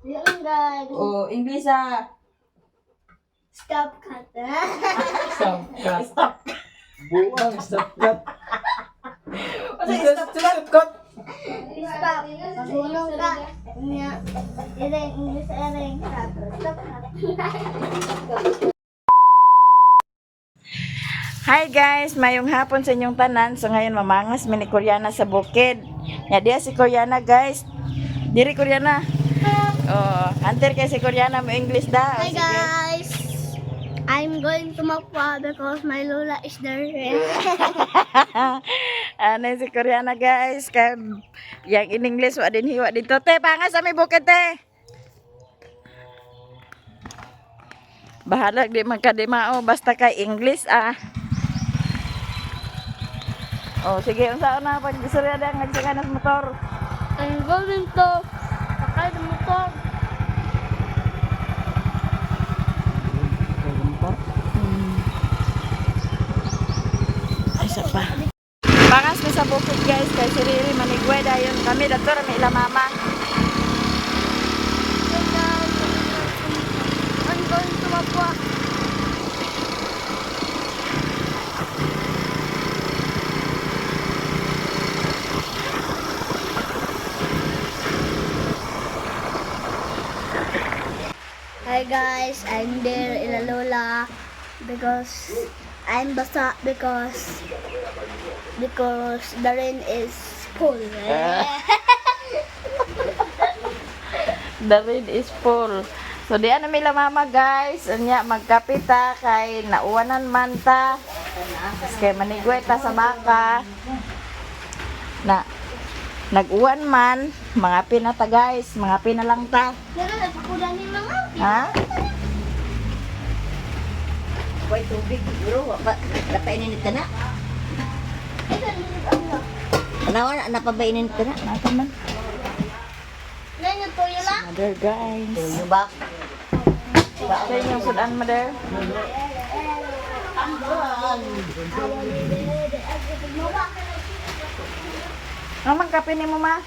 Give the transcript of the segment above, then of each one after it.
Yung guys. Oh, English ah. Stop cut. Stop cut. Stop. Buang, stop cut. Ano stop cut? Stop cut. Stop. Maghulong ka. Nya. Ireng, English ereng. Stop. Stop cut. Hi guys, mayong hapon sa inyong tanan. So ngayon mamangas mi ni Koreana sa bukid. Nya diya si Koreana, guys. Diri, Koreana. Oh, hunter kay si Koreana mo English da. Oh, Hi sige. guys. I'm going to Mapua because my Lola is there. Ano si Koreana, guys, kay yang in English wa din hiwa dito. Te, pangas sa mi bukid, te. Bahala di man ka di mao basta kay English ah. Oh, sige, unsa na pag istorya da nga sa motor. I'm going to sakay the motor. Isa pa. Pangas mi sa bukid, guys, kay si Riri manigway dayon kami dato ra may ila mama. Hi guys. I'm going to Mapua. Hi guys, I'm there in Lola because I'm basa because the rain is full. The rain is full. So di na mila mama, guys. Unya magkapita kay nauwanan man ta. Kay manigway ta sa baka. Na nag-uwan man, mga pinata guys, mga pinalang ta. Meron na pakulan ni mga. Ha? Way tubig siguro, wa pa napainin ta na. Ito, ano? Tanawa na napabainin ta na. Nata man. Ngayon, tuyo lang. Mother, guys. Tuyo ba? Sa inyong sudan, mother. Ang man kape ni mo, ma?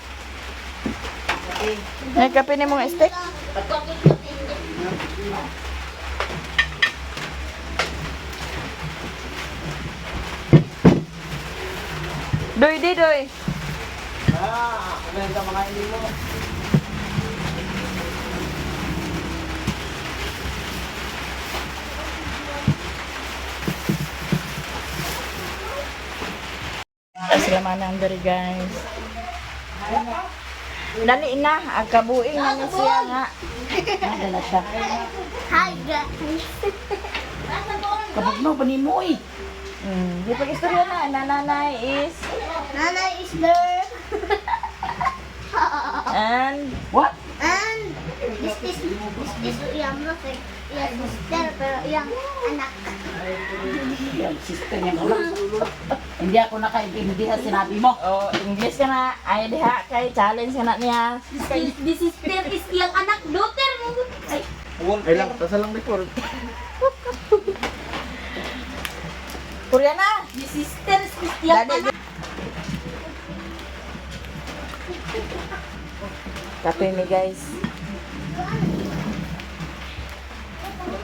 May kape ni mong steak? Doy di doy. Ah, kumain ka mga hindi mo. Sila man ang diri, guys. Dali na, ang kabuing na niya siya nga. Dala siya. Hi guys. Kabugno pa nimo oy. Di pag istorya na, nananay is Nanay is there. and What? And this is iyang nothing. Iyang sister pero iyang anak. Yung sister niya ko. Hindi ako nakaintindi sa sinabi mo. Oh, English ka na. Ay diha kay challenge ka na niya. This sister is iyang anak daughter. Ay, Ay lang, tasa lang before. Koreana. this sister is iyang Dali. Kape mi, guys.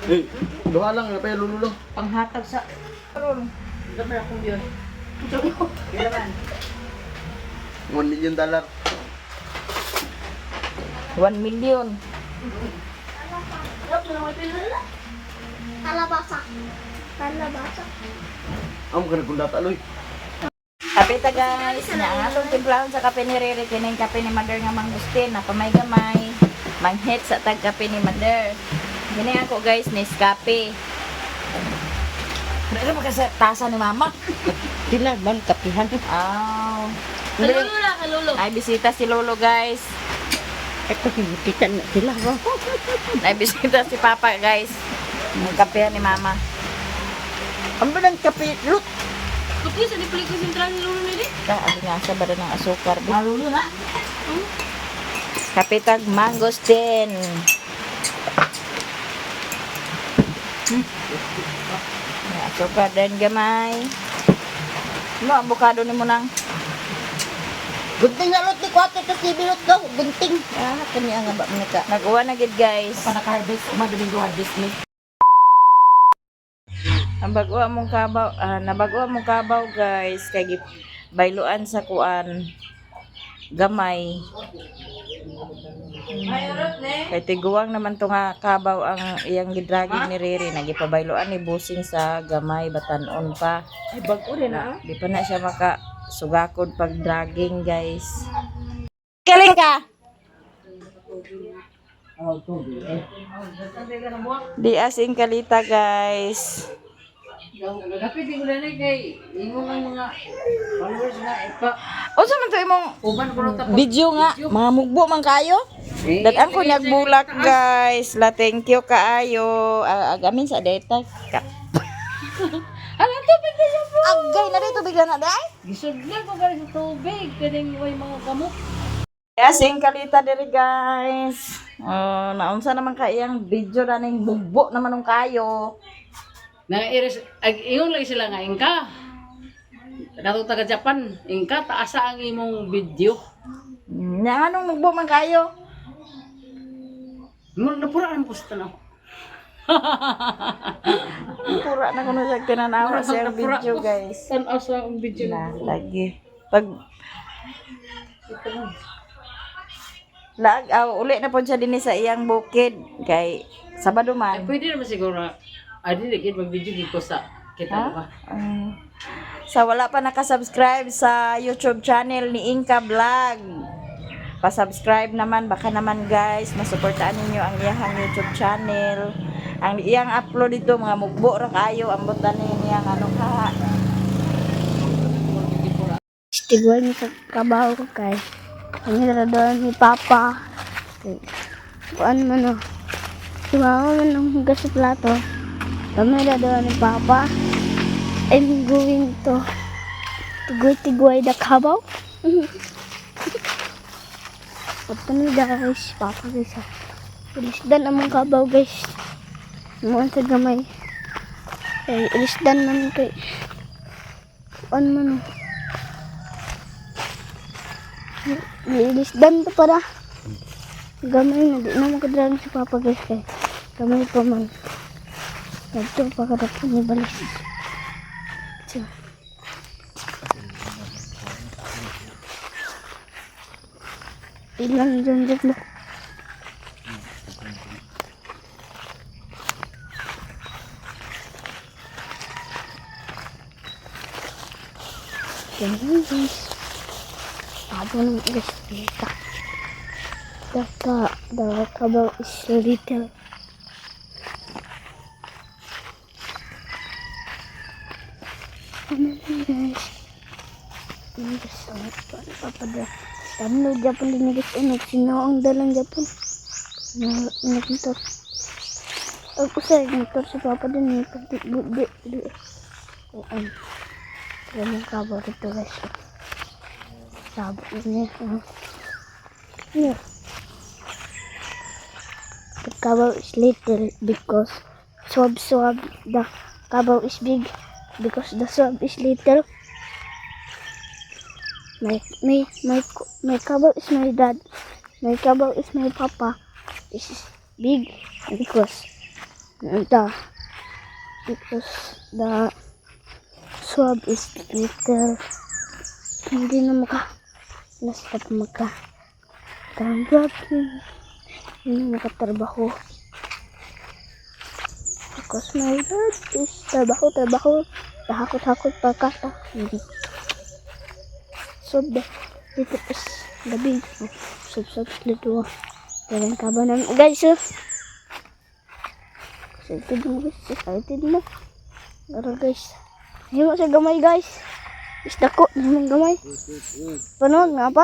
Eh, duha lang, napay lulo lang. Panghatag sa Ron. $1 million. 1 million. Kalabasa. Kalabasa. Amo ka nagkundata loy. Kape ta, guys. Nya ang atong timplahon sa kape ni Rere kining kape ni Mother nga mangustin na pamay-gamay. Manghit sa tag kape ni Mother. Gini ako, guys, Nescafe. Ano ba kasi tasa ni Mama? Dila man kapihan. Aw. Kalulo na, kalulo. Ay bisita si Lolo, guys. Ito kita na sila. Ay bisita si Papa, guys. Ang kape ni Mama. Ang ba ng kape lut? Kupi sa dipli ko sentral ni Lolo ni. Ta, abi nga sa ba ng asukar. Malulo na. Kape tag mangosteen. May asukar din gamay. Mo avocado ni mo nang. Gunting na lot ni 4 to 7 lot daw. Gunting. Ah, kani nga ba man ka. Nag-uwan na gid, guys. Pa naka-harvest, uma Domingo harvest ni. Ang bago among kabaw, nabago among kabaw, guys, kay bayloan sa kuan gamay. Kay tiguang naman to nga kabaw ang iyang gidragging ni Riri, nagipabayloan ni Busing sa gamay batanon pa. Ay bag-o rin ah. Di pa na siya maka sugakod pag dragging, guys. Kaling ka. Di asing kalita, guys. Dapat di ko na kay ingon ang mga followers na ipa Unsa man to imong uban ko ta. video nga, mga mugbo man kayo. Dad-an ko nagbulak, guys. La, thank you kaayo. Agamin sa data. Ka. Ala, tubig na siya po. Agay na dito bigla na dai. Gisudlan ko gani sa tubig kaning way mga gamot. Yes, ing kalita diri, guys. Oh, naunsa naman ka iyang video na ning bugbo naman nung kayo. Na iris ag ingon lagi sila nga ingka. Kato taga Japan, ingka taasa ang imong video. Nya anong mugbo man kayo? Murag napura ang posta na ako. Pura na kuno siya tinanawa sa iyang video, guys. Tan-aw sa ang video Na lagi. Pag Lag, uli na po siya din sa iyang bukid kay Sabado Ay, man. pwede naman siguro. Ay, dili gid mag-video gid ko sa kita ba. Sa wala pa nakasubscribe sa YouTube channel ni Inka Vlog, pa-subscribe naman, baka naman, guys, masuportahan ninyo ang iyang YouTube channel. Ang iyang upload dito mga mugbo ra kayo, ambot na niyang ano ka. Tiguan ni sa kabaw ko kay. Ang doon ni Papa. Kuan man oh. Si Mama man ang hugas sa plato. Kami na doon ni Papa. I'm going to Tiguay-tiguay the kabaw. Punta ni guys. Papa guys. Ilisdan among kabaw, guys. Muon sa gamay. Ay, ilisdan man kay. Kuan man oh. Nilisdan pa para. Gamay na, di na makadrang si Papa, guys, kay gamay pa man. Nagto pa kadapon ni balis. So, ilan dyan dyan ba? Ganyan, guys. Abo ng guys dito. The kabaw is little. Ano na, guys? Ano, guys? Ang papada. Download Japon din, guys. Ano, sino ang dalang Japon? Nagmotor. Ang usay, motor sa papa din eh. Pag di, di, di, di. Kuan. Ganun kabaw dito, guys. Sabot niya. Oh. Yeah. The kabaw is little because swab swab. The kabaw is big because the swab is little. My kabaw is my dad. My kabaw is my papa. This is big because the swab is little. Hindi na maka nastop maka tanggap, hindi na makatrabaho because my dad is trabaho trabaho takot takot pagkata so the little is the big sub sub little. Ganun ka ba naman, guys, oh. Excited mo, guys, excited mo. Pero, guys, hindi mo sa gamay, guys. Isda ko naman gamay. Paano nga pa?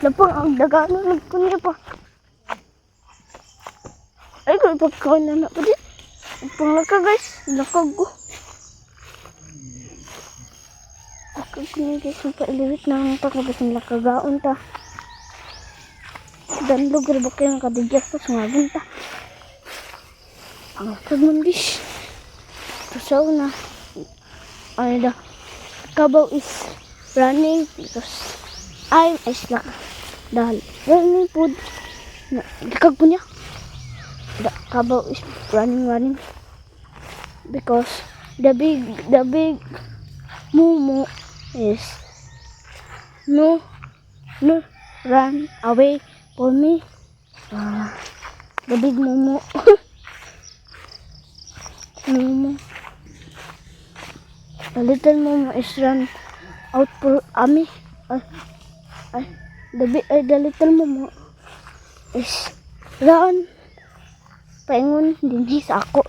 Lapang ang daga na nagkunya pa. Ay, kung ipagkaon na na pa di. Panglaka, guys. Lakag ko. Lakag ko niya, guys. Mapailiwit na ang takabas ng lakagaon ta. Danlog ra ba kayo nakadigyas ta sungabon ta. Ang kagman guys. Sa una, ay the kabaw is running because I'm a slack. Dahil running food na likag po niya. The kabaw is running, running because the big mumu is no run away for me. Ah, the big mumu. Mumu. The little mumu is run out for ami. Ay, ay, the little mumu is run paingon dinhi sa ako.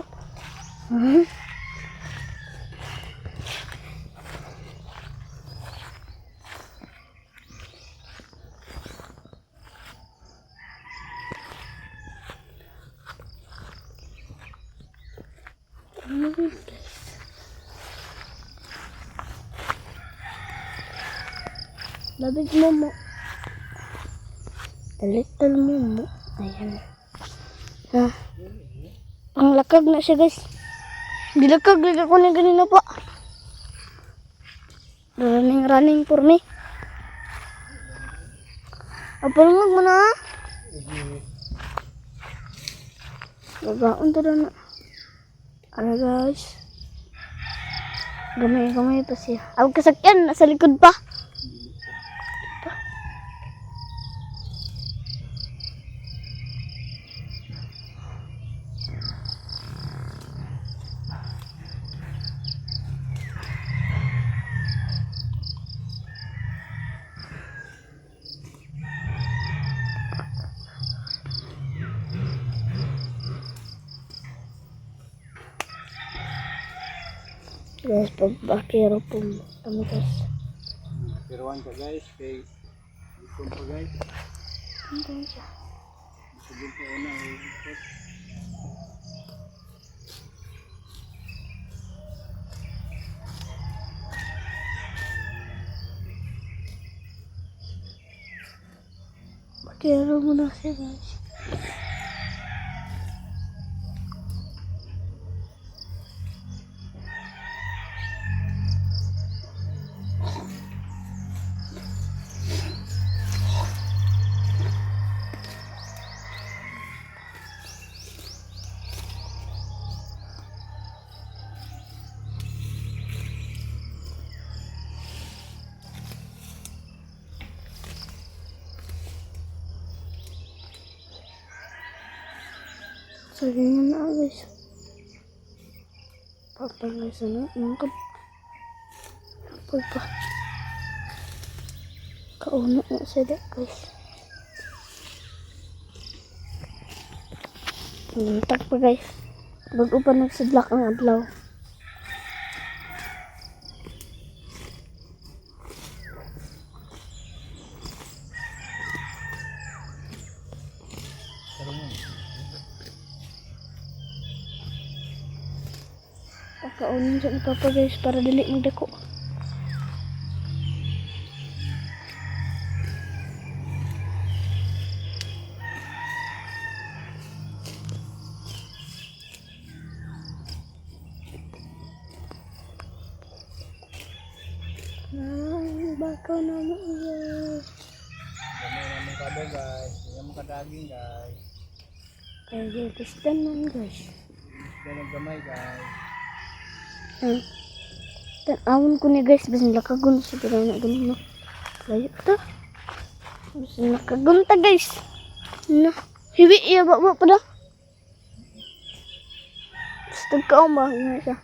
Ano yun, guys? The big mumu. The little mumu. Ayan. Ha? Ang lakag na siya, guys. Gilakag lagi ako na ganina pa. Running, running for me. Apalungag mo na. Gagaon to na. Ano, guys? Gamay, gamay pa siya. Ang kasakyan, nasa likod pa. Guys, pagbakero po kami, guys. Piruan ka guys, kay gutom pa guys. Ano siya? Busugin pa una. Eh. Bakero muna siya, guys. So, ganyan na, guys. Papa, guys, ano? Yung kap... Kapag pa. Kauna na sila, guys. Luntak pa, guys. Bago pa nagsidlak ang adlaw. Pagkaunin sa ni Papa, guys, para dili magdako. Ay, baka na mo iya. Gamay na mong kabo guys. Hindi mo kadaging guys. Kaya guys, tanan, guys. Ganang gamay guys. Tanawon ko ni guys, bisan lakagon siya pero na ganun no. Layo ta. Bisan lakagon ta, guys. Na, hiwi iya ba ba pa da. Basta ka ba nga siya.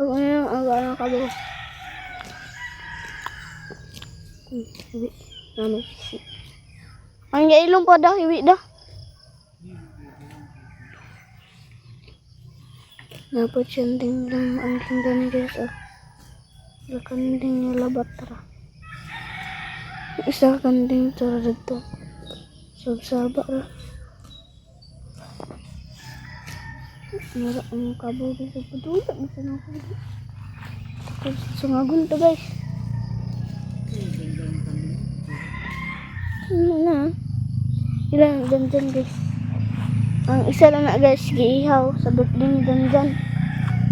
Ang ano ang ang kabo. Hiwi. Ano si. Ang ilong pa da, hiwi da. Dapat siyang lang ang ganda ni guys. Oh. Lakanding niya labat ra. Yung isa kanding tara dito. Sabsaba ra. Nara ang kabaw guys. Sa padula. Bisa na ako. Sungagon to, guys. Ano na? Ilan dyan dyan, guys. Ang isa lang na guys, giihaw sa birthday ni Danjan.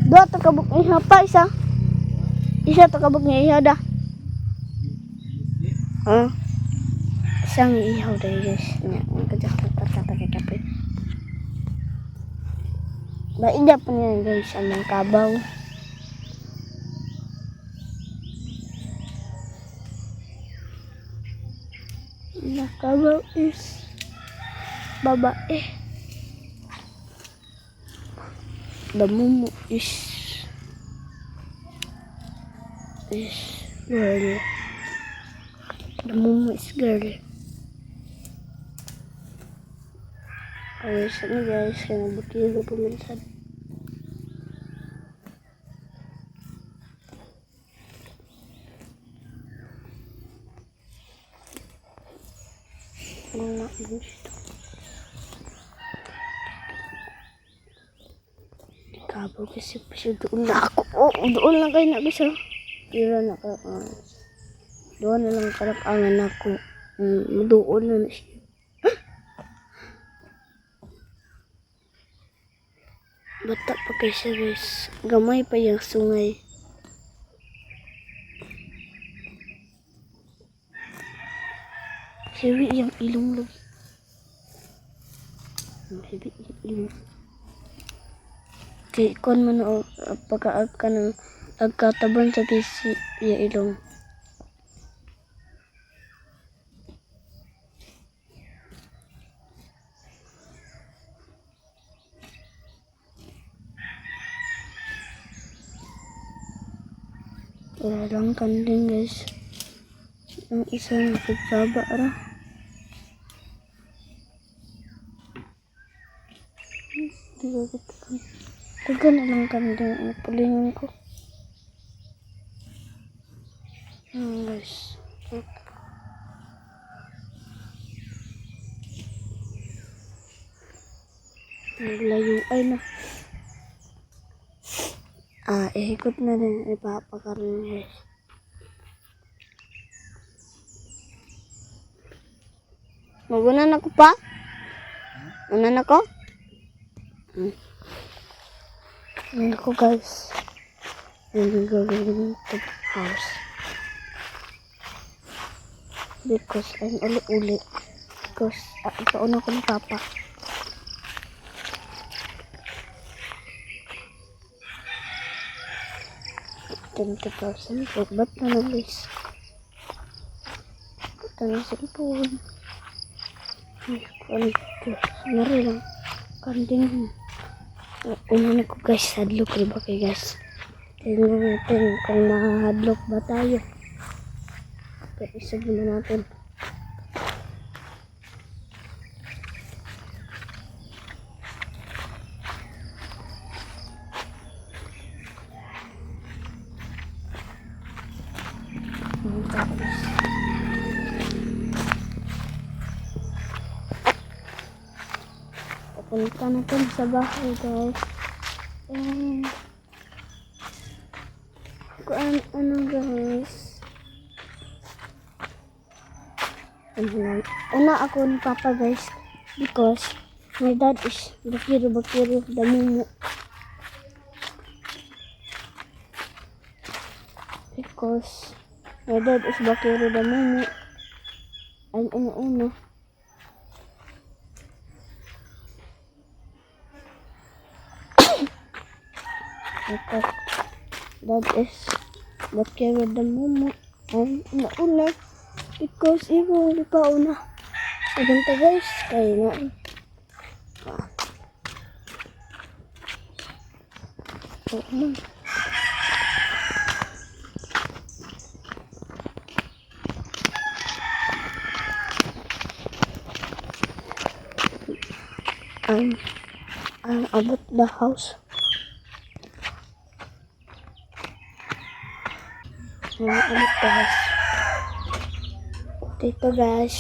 Duha ta kabuk ihaw pa isa. Isa ta kabuk nga ihaw da. Ah. Isang ihaw da guys. Nya, ang kajak ta ta ta kape. Baida pa niya guys ang mga kabaw. Ang kabaw is babae. The mumu is girl. The mumu is girl. Ayos na guys, kaya nabutilo puminsan. Mga gusto. Kabaw kasi pa siya doon na ako. Oo, doon lang kayo na guys. Tira na ka. Doon na lang karakangan ako. Doon na na siya. Bata pa kayo siya guys. Gamay pa yung sungay. Siwi yung ilong lagi. Siwi yung ilong. Kay kon man o pagkaag ka ng agkataban sa PC iya ilong. Wala lang kanding guys. Ang isang nakigsaba ra. Di ko kita. Taga na lang kanding ang pulingan ko. Guys. Naglayo ay na. Ah, ihikot na din ipapakaroon guys. Magunan ako pa? Unan ako? Unan ako guys. I'm going to the house. Because I'm uli-uli. Because ikauna ko ni Papa. 20,000 po. Ba't na lang guys? Ba't na cellphone? Ay, kuwan ito. Nari lang. Kanding. Una na ko guys. Hadlok rin ba kayo guys? Tingnan natin kung mahadlok ba tayo. Pero isag naman natin. Tapos, papunta na kami sa bahay guys. And, kung ano guys. Ano lang. Una ako ni Papa guys because my dad is bakiro bakiro damumo. Because my dad is bakiro damumo. I'm una una. Because dad is bakiro damumo. I'm una una. Because ikaw hindi pa una. Maganda guys, kaya na. Ah. Oo man. I'm about the house. I'm about the house. Dito guys.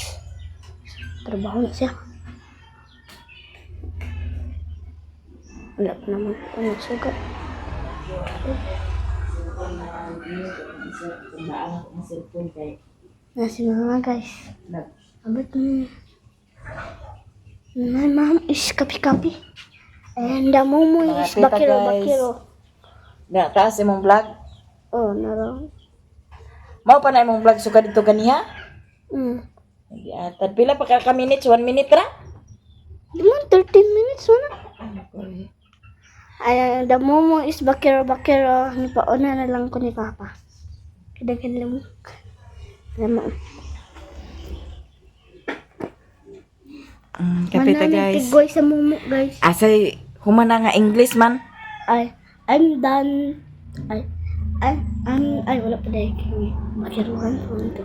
Trabaho na siya. Wala pa naman ako nasugat. Nasi mga guys. Abot na. My mom is kapi-kapi. And the momo Mga is tita, bakiro guys. bakiro. Na taas imong vlog. Oh, naro. Mao pa na imong vlog suka dito ganiha? Giatad pila pa ka minutes? 1 minute ra? Di man 13 minutes wala. Ay, the momo is bakiro bakiro. Nipauna na lang ko ni Papa. Kadagan lang. Lama. Kapita guys. Tigoy sa momo guys. Asay humana nga English man. Ay, I'm done. Ay, ay, I'm, ay, wala pa dahil kay makiruhan ko ito.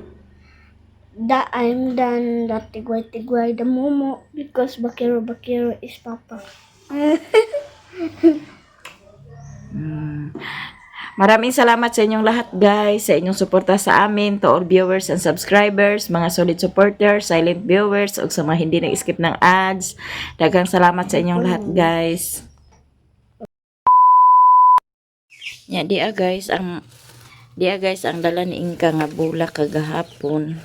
Da, I'm done. Da, tigway, tigway, the momo. Because bakiro, bakiro is papa. Maraming salamat sa inyong lahat guys, sa inyong suporta sa amin, to all viewers and subscribers, mga solid supporters, silent viewers, ug sa mga hindi nag-skip ng ads. Daghang salamat sa inyong lahat guys. Ya, di guys ang dala ni Inka nga bulak kagahapon.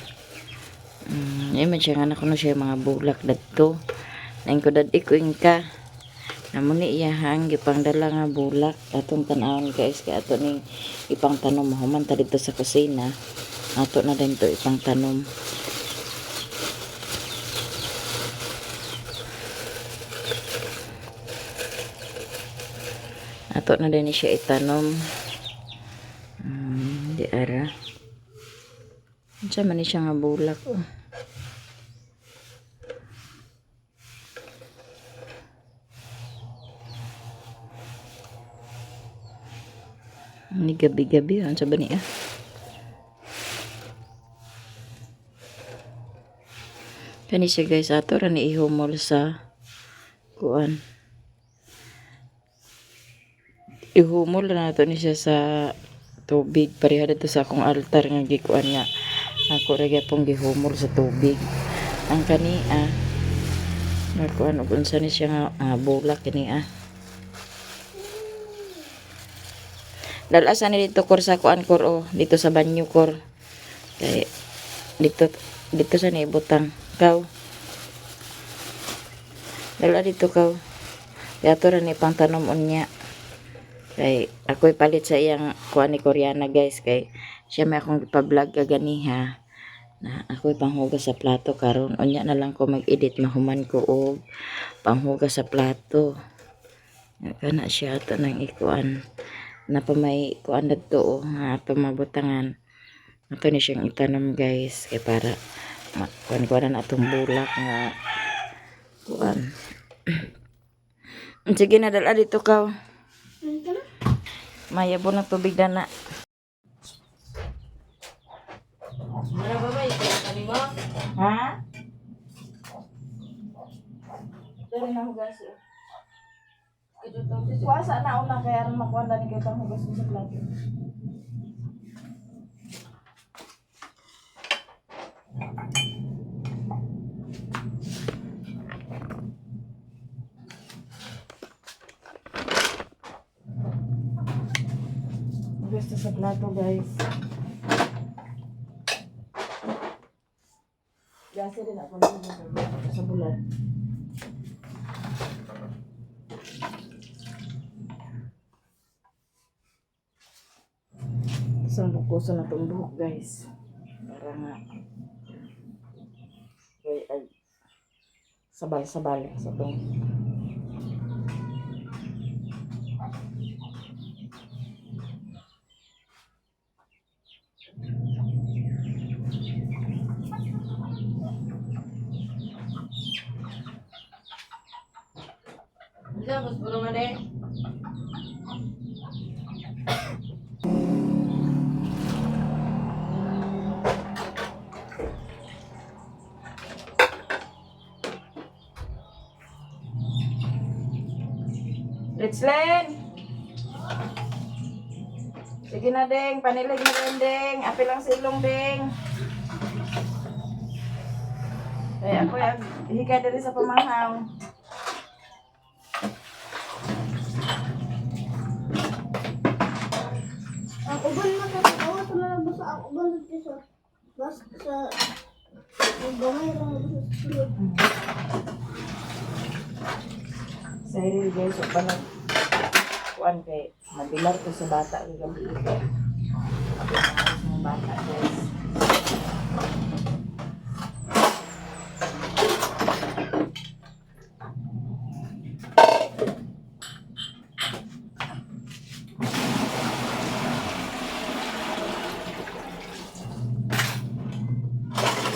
Man siya nga na kuno siya mga bulak dadto. Naing ko dad ko Inka. Namo ni iyahang gipangdala nga bulak atong tan-awon guys kay ato ning ipangtanom human ta dito sa kusina. Ato na din to ipangtanom. Ato na din ni siya itanom. Di ara. Unsa man ni siya nga bulak oh. Ni gabi-gabi, unsa ba niya? Kani siya guys, ato ra ni ihumol sa kuan. Ihumol na nato ni siya sa tubig pareha dito sa akong altar nga gikuan nga ako ra gyapon gihumol sa tubig. Ang kani ah nga kuan og unsa ni siya nga bulak kini ah. Dalasan ni dito kor sa kuan kor oh, dito sa banyo kor. Kay dito dito sa ni ibutang kaw. Dala dito kaw. Kay ato ra ni pangtanom unya. Kay ako'y palit sa iyang kuan ni Koreana guys kay siya may akong ipa-vlog kaganiha na ako'y panghugas sa plato karon unya na lang ko mag-edit mahuman ko og panghugas sa plato. Kana siya ato nang ikuan na pa may kuan dadto oh, nga ato mabutangan. Ato ni siyang itanom guys kay para kuan kuan na atong bulak nga kuan. Sige na dala dito kaw. Mayabo ng tubig dana. Ano ba ba? Ikaw mo? Ha? Dari na hugas. Kuasa na una kaya aron makuha na ni kay panghugas ko sa plato. Hugas to sa plato, guys. Gasa din ako sa bulan. Isang bukoso na itong buhok, guys. Para nga ay, ay sabal-sabal sa itong Hindi, mas puro man eh. Richlyn! Sige na, Ding. Panilig na rin, Ding. Api lang silong, Ding. Eh, ako yung hika diri sa pamahaw. Ang uban na kasi, awa sa mga basa, ang uban dito sa, bas, sa, ang gamay lang sa sulod. Cyril guys, so pala kuan kay mabilar ko sa bata kagabi ito. Mga bata guys.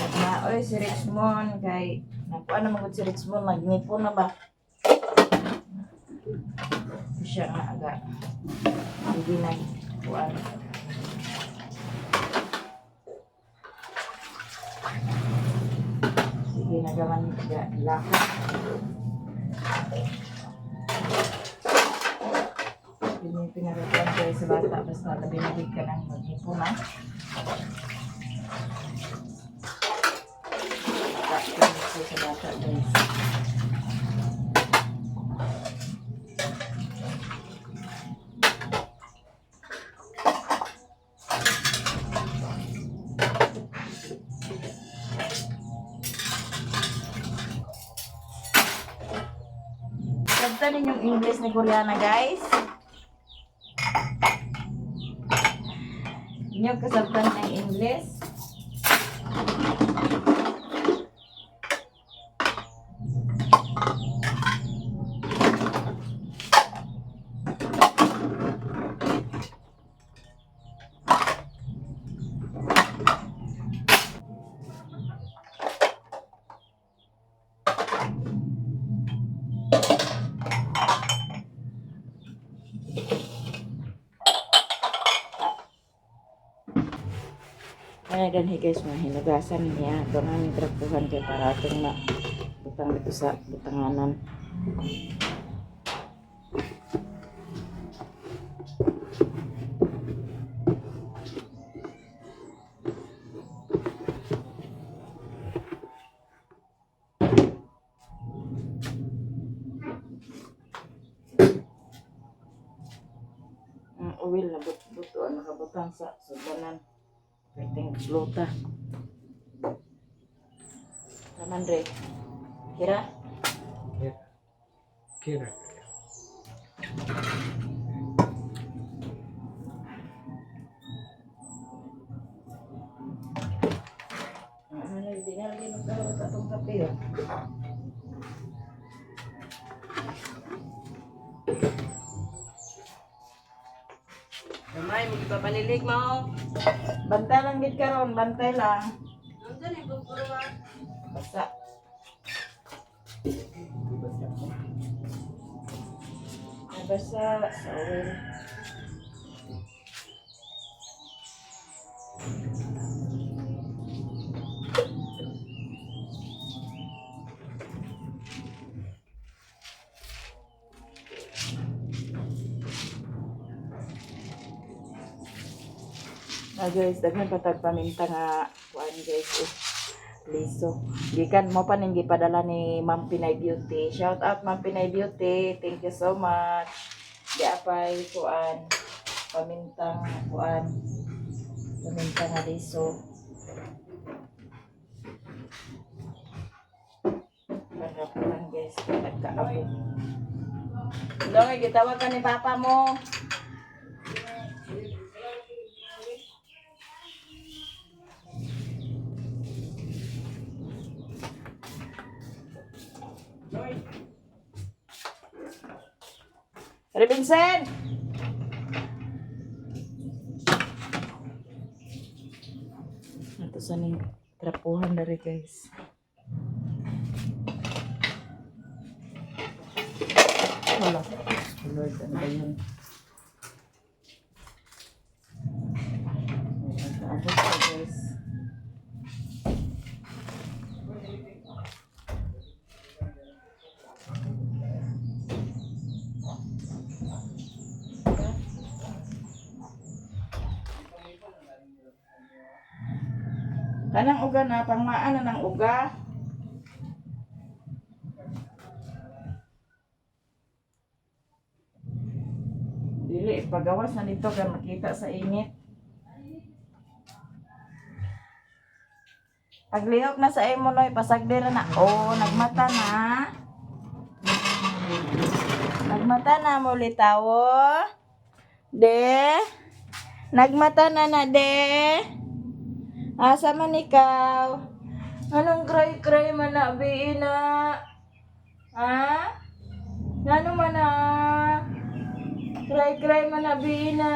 Nagmaoy si Richmond kay nakuha na magod si Richmond, magnipon na ba? Siya nga aga. Hindi na kuan. Sige na gaman ga laka. Yun yung pinakakuan ko sa bata basta labi na ka nang magnipon ha. Bata sa bata guys. Sabta ninyong English ni Koreana, guys. Inyo kasabtan ng English. Kaya ganhi guys, mga hinugasan niya. Ito na ang trapuhan kay para atong na butang dito sa butanganan. Ang oil na but-buto ang nakabutang sa sudanan. Perting slota. Taman re. Kira? Kira. Kira. Ano, hindi na lagi magkaroon sa atong kape. Oh. Gamay, magpapanilig mo. Bantay lang gid karon, bantay lang. Basta. Nabasa sa oil. Ah guys, daghan pa tag paminta nga kuan guys eh. Liso. Gikan mo pa ning gipadala ni Ma'am Pinay Beauty. Shout out Ma'am Pinay Beauty. Thank you so much. Giapay kuan pamintang kuan paminta nga liso. Para pa lang guys, nagkaabot. Dongay, gitawag ka ni papa mo. Re Vincent! Ito sa ning trapuhan dari guys. Wala. Lord, ano ba yun? Abot ko guys. Kanang uga na, pangmaan na ng uga. Dili, ipagawas na nito kay makita sa init. Paglihok na sa imo noy, pasagdi ra na. Oh, nagmata na. Nagmata na mo litawo. De? Nagmata na na, de? Asa man ikaw? Anong cry-cry man na, biina? Ha? Ngano man na? Cry-cry man na, biina.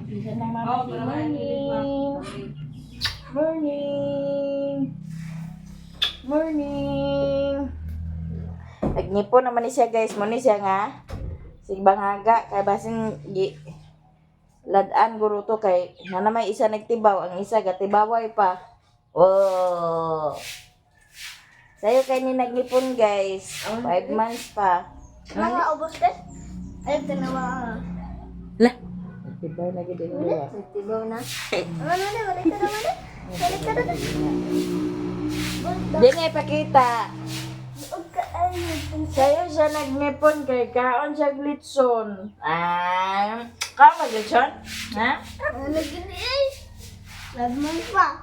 Bisa na mama. Morning. Morning. Morning. Nagngipon naman ni siya guys. Mo ni siya nga. Sigbangaga kay basin gi lad-an guro to kay na may isa nagtibaw ang isa gatibaway pa. Oh. Sayo kay ni nagnipon guys. 5 months pa. Mga ubos ka? Ay, tanawa. Lah. Tibaw na gid ang duha. Tibaw na. Ano na, balik ka naman eh. Balik ka na. Di na ipakita. Huwag ka ay. Sayo siya nagnipon kay kaon siya glitson. Ah, kaon ba glitson? Ha? Ano gini eh? 5 months pa.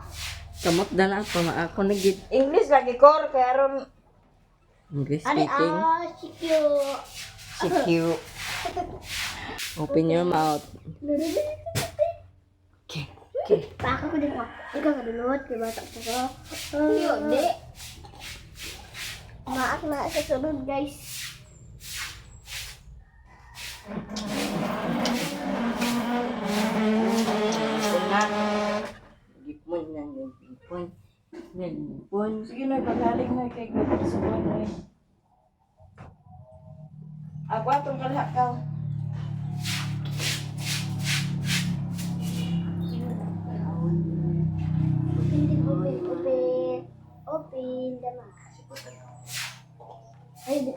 Kamot dala pa maako na gid. English lagi kor kay aron English Ari, speaking. ah, si Q. si Q. Open your mouth. Okay. Okay. Baka ko din ako. Ikaw ka dulot, kay bata pa ko. Yun, di. Maak na sa sunod, guys. Na. Gipon na gipon. Gipon. Sige na, paghaling na kay Subuan na. Ako atong kalhakaw. Open din, open, open. Open, dama. Ay, di.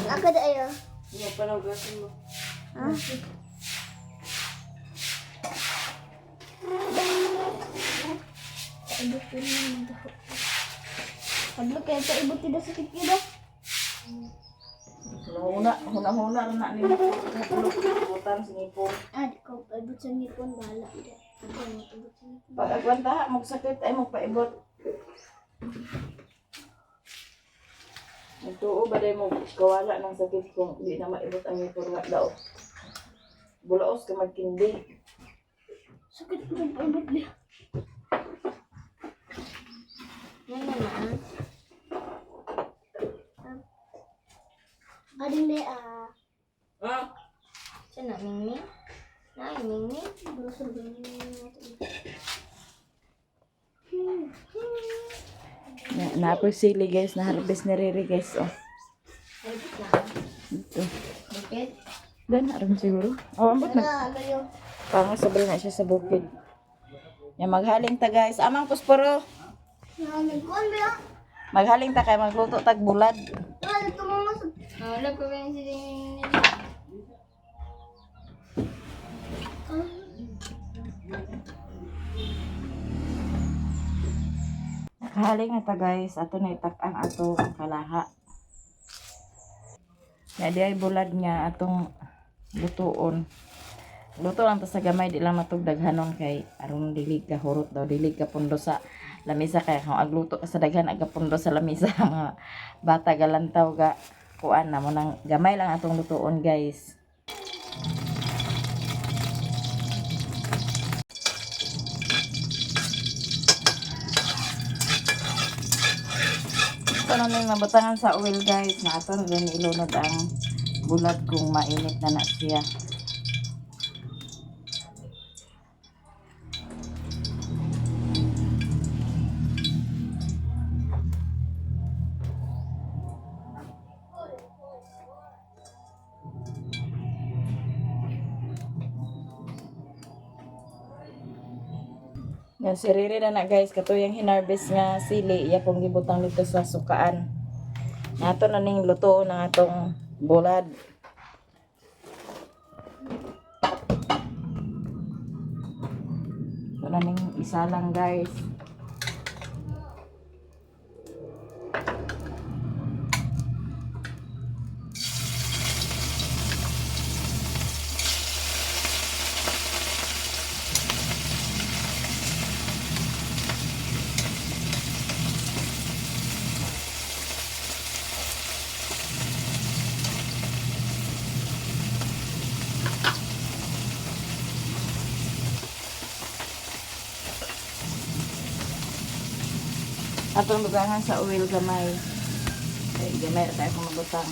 Ako da ayo. Ano pa lang gasin mo? Ha? Paibot ko na ng Pablo, kaya paibot tidak sakit kita. Huna, huna, huna na ni Butan singipon. Ah, di ko paibot sa ngipon, bahala. Di. Ako paibot sa ngipon. Pag agwanta, magsakit ay magpaibot. Nagtuo ba dahil mo kawala ng sakit kung di na maibot ang ngipon nga daw. Bulaos ka magkindi. Sakit ko paibot niya. Yan na na. Ading de ah. Ah. Sana mingming? Na mingming? Na, naapoy sili guys, na-harvest ni Riri guys. Oh. Ito. Bukid? Dan, aram siguro. Oh, ambot na. Ano, kayo? Pango sobra na siya sa bukid. Ya maghaling ta guys. Amang pusporo. Nagkuhan ba yun? Maghaling ta kay magluto tag bulad. Wala, tumungo sa... Wala pa ba yung siling... Nakahaling na ta guys. Ato na itak ang ato ang kalaha. Ya di ay bulad nga atong lutuon. Luto lang ta sa gamay di lang natog daghanon kay aron dili ka hurot daw dili ka pundo sa lamisa kay kung agluto ka sa daghan aga pundo sa lamisa mga bata galantaw ga kuan na mo nang gamay lang atong lutuon guys. Ito na may mabutangan sa oil guys. Na ato na rin ilunod ang bulat kung mainit na na siya. Yan, si Riri na na guys, katuyang hinarvest nga sili, iya pong gibutang dito sa sukaan. Nato na ning luto ng atong bulad. Ito na ning isa lang guys. Atong dugangan sa oil gamay. Kay gamay ra tayo kung magbutang.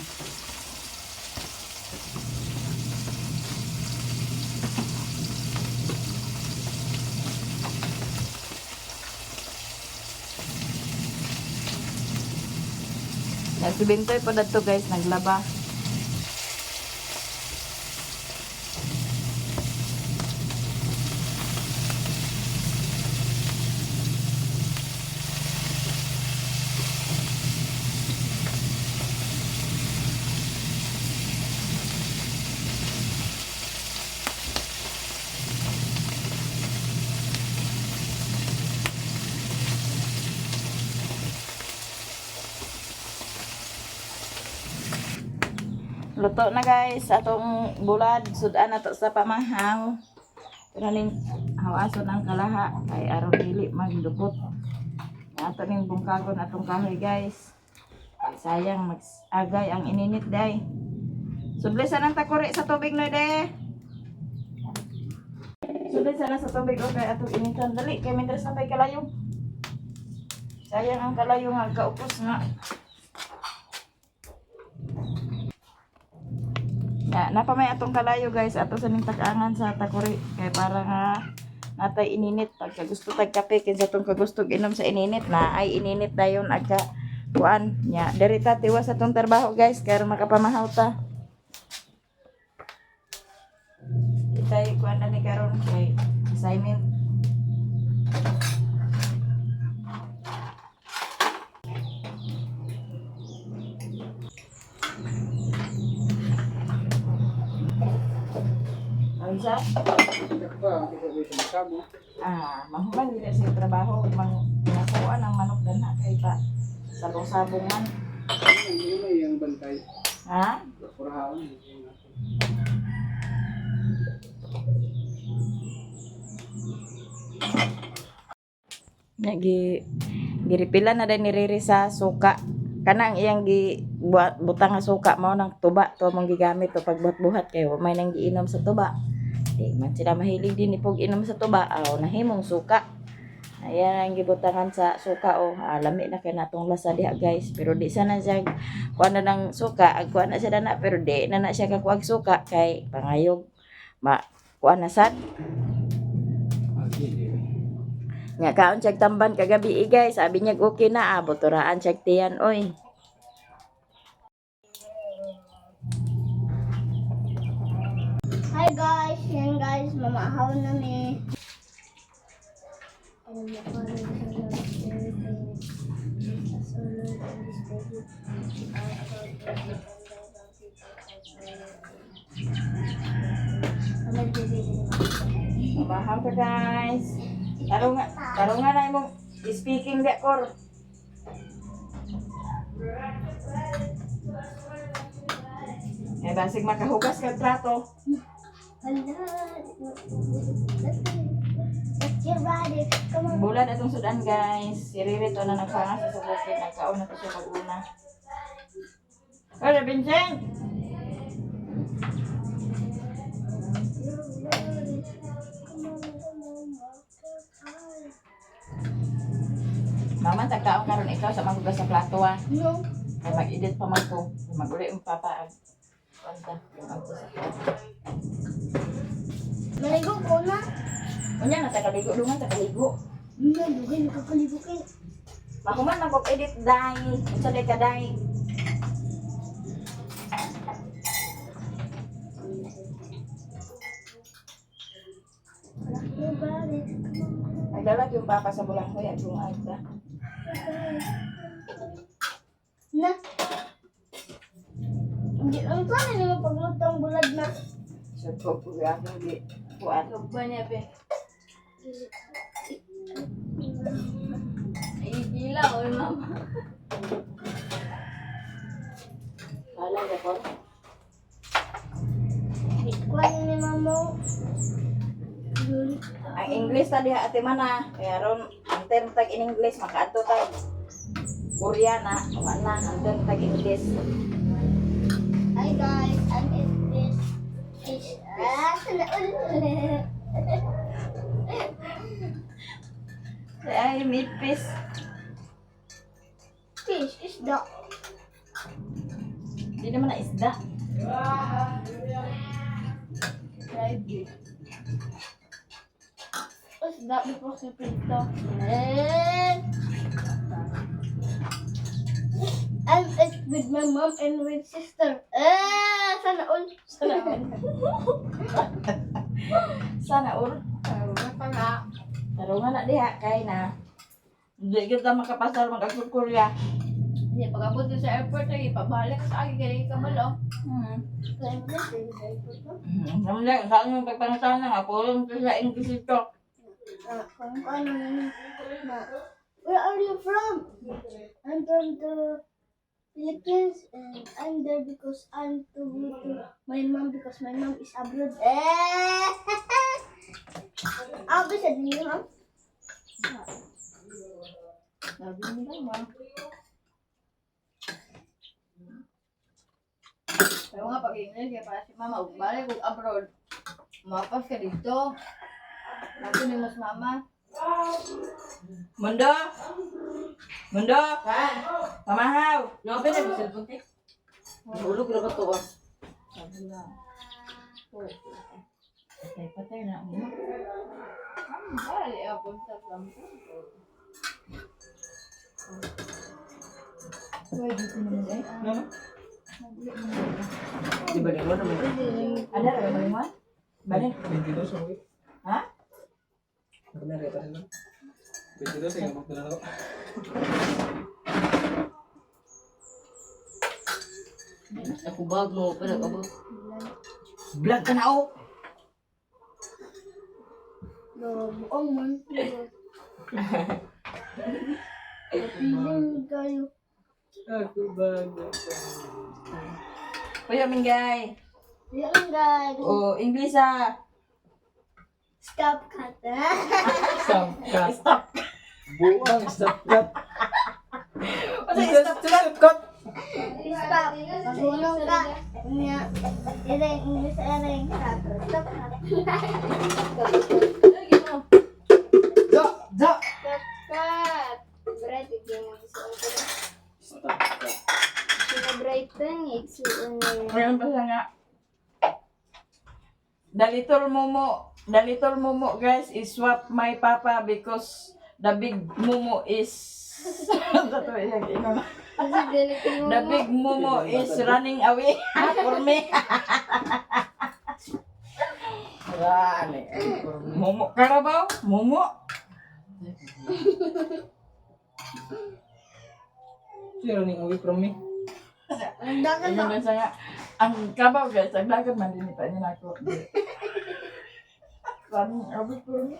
Nagsibintoy po dadto guys, naglaba. Luto na guys, atong bulad, sudan na to sa pamahaw. Pero ning hawason ang kalaha kay aron dili magdukot. Ato ning bungkagon atong kahoy guys. Ay, sayang mag-agay ang ininit day. Sudli sa nang takuri sa tubig no de. Sudli sana sa tubig okay atong initan dali kay mindres na tay kalayo. Sayang ang kalayo nga kaupos nga. Na, napamay atong kalayo guys ato sa ning takangan sa takuri kay para nga natay ininit pagka gusto tag kape kinsa tong kagusto inom sa ininit na ay ininit dayon agka kuan nya diri ta tiwas atong trabaho guys kay aron makapamahaw ta. Itay kuan na ni karon kay assignment. Unsa? Ah, mahuman gid sa trabaho mang nakuha ang manok danha kay pa sabong-sabong man. Yung bantay. Ha? Kurahaon. Nagi giripila na din ni Riri sa suka. Kana ang iyang gi buhat, butang nga suka mao nang tuba to mong gigamit to pagbuhat-buhat kay wa may nang giinom sa tuba. Di man sila mahilig din ipog inom sa tuba, aw nahimong suka. Ayan ang gibutangan sa suka oh. Ah, lami na kay natong lasa diha guys. Pero di sana siya kuha na ng suka, ag kuha na siya na pero di na na siya kakuag suka kay pangayog ma kuha na sad. Nga kaon siya tamban kagabi eh, guys. Sabi niya okay na ah, buturaan siya tiyan oy. Hi guys! Yan guys, mamahaw na mi. Mabahaw ka guys. Tarong nga na imong speaking di kor. Eh basig makahugas ka trato. Let's get ready. Come on. Bulad atong sudan guys. Si Riri to na nagpangas sa bukid nagkaon na to siya pag-una. Oy, Vincent! Mama, tagkaon karon ikaw sa maghugas sa plato ah. No. Kay mag-edit pa man ko. Mag-uli ang papa ag kwanta yung agto sa plato. Maligo ko na. Unya na tagaligo dungan tagaligo. Nga, dugay, nakakaligo kayo. Mahuman man kog edit dai. Unsa day ka dai? Nagdalag yung papa sa bulanghoy at yung agta. Na. Hindi, ang plano naman pagluto ang bulad na. So ko ko akong gi kuan. Ba niya, pe? Ay, gila, oy, mama. Wala ya ko. Kuha ni mama. Ang English ta diha ate mana. Kaya ron ang term tag in English makaadto tag Koreana, wa na ang term tag English. Hi guys, I'm in this fish. Ah, sana ulit. Ay, mid piece. Fish, isda. Hindi naman na isda. Fried beef. Isda before sa prito. Eh. I'm it with my mom and with sister. Eh, sana all. Sana all. Sana all. Pa nga. Tarungan na diha kay na. Hindi kita makapasar mag-Korea. Hindi, pag-abot ko sa airport, ay ipabalik sa akin, kaya kabalo. Naman lang, saan yung pagpangatana nga, pulong ko sa English ito. Ah, kung ano na, where are you from? I'm from the Philippines and I'm there because I'm to go to my mom because my mom is abroad. Eh! Ako sa niyo, ma'am? Sabi nila, ma. Pero nga, pag English, kaya para si mama, ug balik ug abroad, mapas ka dito. Nato ni mas mama. Mundo! Mundo! Pamahaw! No, pwede mo cellphone te. Ulog ra ba to ah? Patay-patay na ang ina. Balik ako sa Samsung. Pwede ko naman eh. No? Di ba mo naman? Ada ra ba mo? Balik. 22 sa uwi. Ha? Ako na reta sila. 22 sa inabot na lang ako. Ako bag mo pa nag-abot. Vlog ka na oh. No, buong man. Feeling kayo. Ako ba? Kuya Mingay. Yan guys. Oh, English ah. Stop cut. Stop cut. Stop. Buang stop cut. Ano stop stop cut? Stop. Maghulong ka. Nya. Ereng, English ereng. Stop cut. Da! Da! Cut, cut. Bright, hindi mo isuon ko na. Stop cut. Sina Brighton, isuon niya. Ngayon pa siya nga. The little momo guys is swap my papa because the big momo is Totoo yan, ino. Kasi dili mo. The big momo is running away for me. Rani. Momo karabaw, momo. She running away from me. Ang dagan Ayun na siya nga. Ang kabaw guys, ang dagat man din pa niya nako. Running away for me.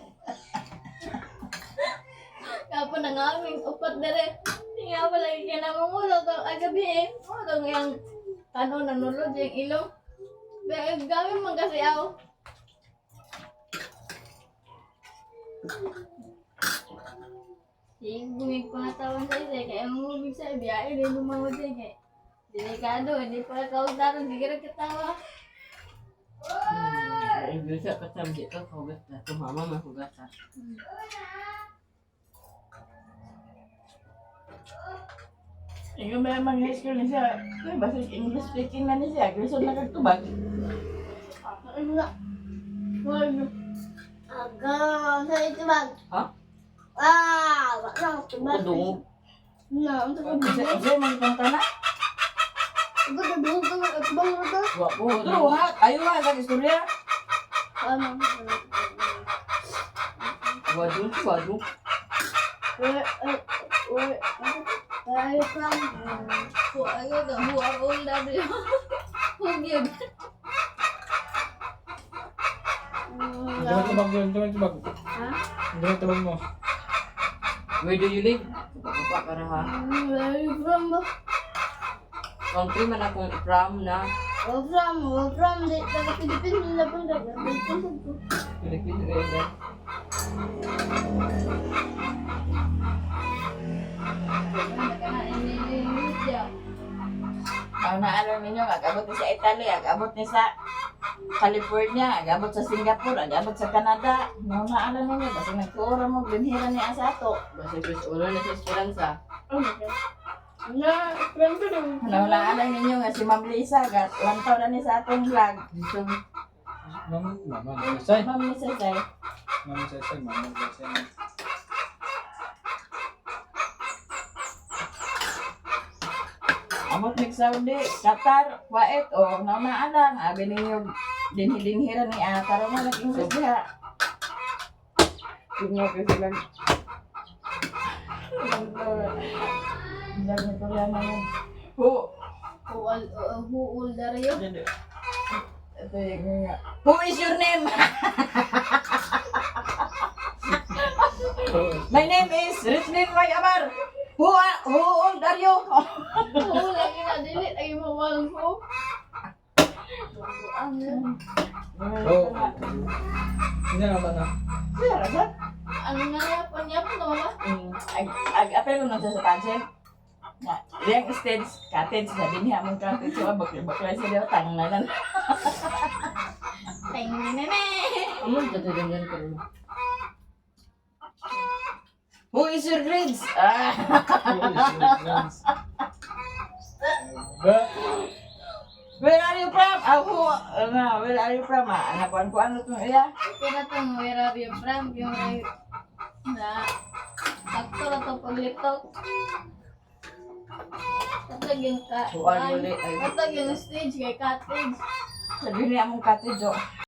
Kapo na nga aming upat dere. Hindi nga pala kaya namumulog ang agabi eh. Mulog yung ano, nanulod yung ilong. Pero gabi man kasi ako. Sige, bumig pangatawan sa isa, kaya mumubig sa biyahe, rin lumawad siya, kaya delikado, hindi pa kautaran, hindi ka katawa. English ka sa di ka hugas na. Kung mama mahugas ha. Ingon ba mga high school ni siya? Uy, basta English speaking na ni siya. Gusto na kagtubag. Ano na? Wala. Aga, sa ito bag. Ha? Ah, wala akong tubag. Dungog. Na, ang tubag. Isa isa man itong tanan. Ito, dungog ka ng atbang mo to. Wa po. True ha, ayo ha sa istorya. Ano? Wadung wadung. Where, where, where are you from? Who are you? Who are all W? Who give? Hindi mo tubag yun. Hindi mo tubag. Ha? Hindi mo tubag mo. Where do you live? Kapapa ka ra ha. Where are you from ba? Country man akong from na. Oh, from, oh, from, di, taga Philippines, nila pong taga Philippines. Philippines, eh. Ang naalam ninyo, agabot ni sa Italy, agabot ni sa California, agabot sa Singapore, agabot sa Canada. Nang naalam ninyo, basta nagtuura mo, binhira niya sa ato. Basta Chris ulo na sa Esperanza. Oh my God. Na, friend ko na. Wala lang ninyo nga si Ma'am Lisa gat lantaw na ni sa atong vlog. Ma'am, Ma'am Sesay. Ma'am Lisa say. Ma'am Sesay, Ma'am Sesay. Amot mig Saudi, Qatar, Kuwait o naunaan lang abi ninyo dinhi-dinhiran ni ah karon na nag-English diha. Tingnan ko sila. Vlog ni Koreano yun. Who? Huwal, huul darayo. Ito yung nga. Who is your name? My name is Richlin Y. Amar. Who old are you? Huul lagi na dili ay mawal ko. Ano? Oh. Hindi naman na. Sir, sir. Ano nga yapon yapon na mama? Ag ag apel mo siya sa pansel. Na, diyang stage, cottage na din niya mong cottage. So, bakla bakla siya daw, tang na lang. Teng nene. Amo dadadangan ko. Who is your grades? Ah. Who is your friends? Ba? Where are you from? Ah, who, ano, where are you from? Ah, anak ko, ano itong iya? Pero tong where are you from? Yung ay na sakto ra to paglitok. Katag yung ka. Who are you? Katag yung stage kay cottage. Sabi niya mong cottage, oh.